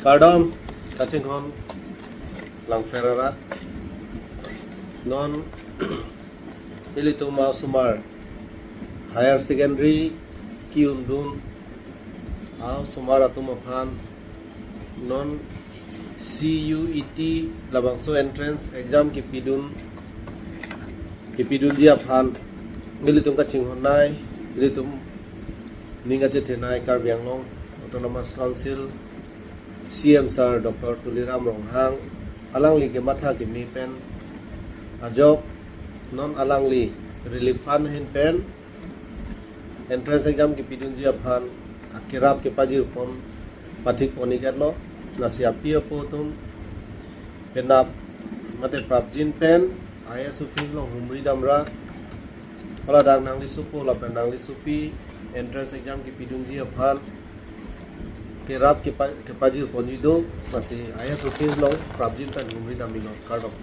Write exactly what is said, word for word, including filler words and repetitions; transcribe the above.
Kardom kachinghon Langpher arat. Non ilitum a-osomar higher secondary ki-undun a-osomar atum aphan non C U E T labangso entrance exam kipidun kipidunji aphan ilitum kachinghonnei, ilitum ning kachethenei Karbi Anglong Autonomous Council C M sir Doctor Tuliram Ronghang, alangli kematha keme pen ajok non alangli relief fund ahin pen entrance exam kipidunji aphan akerap kepajirpon pathikpon iketlo. Lasi api apo atum penap mate prapjin pen I A S office along humri damra, hala dak nangli sopo lapen nangli sopi entrance exam kipidunji aphan kerap kepa- kepajirponji do, lasi I A S office along prapjin pen humri dam iknon. Kardom.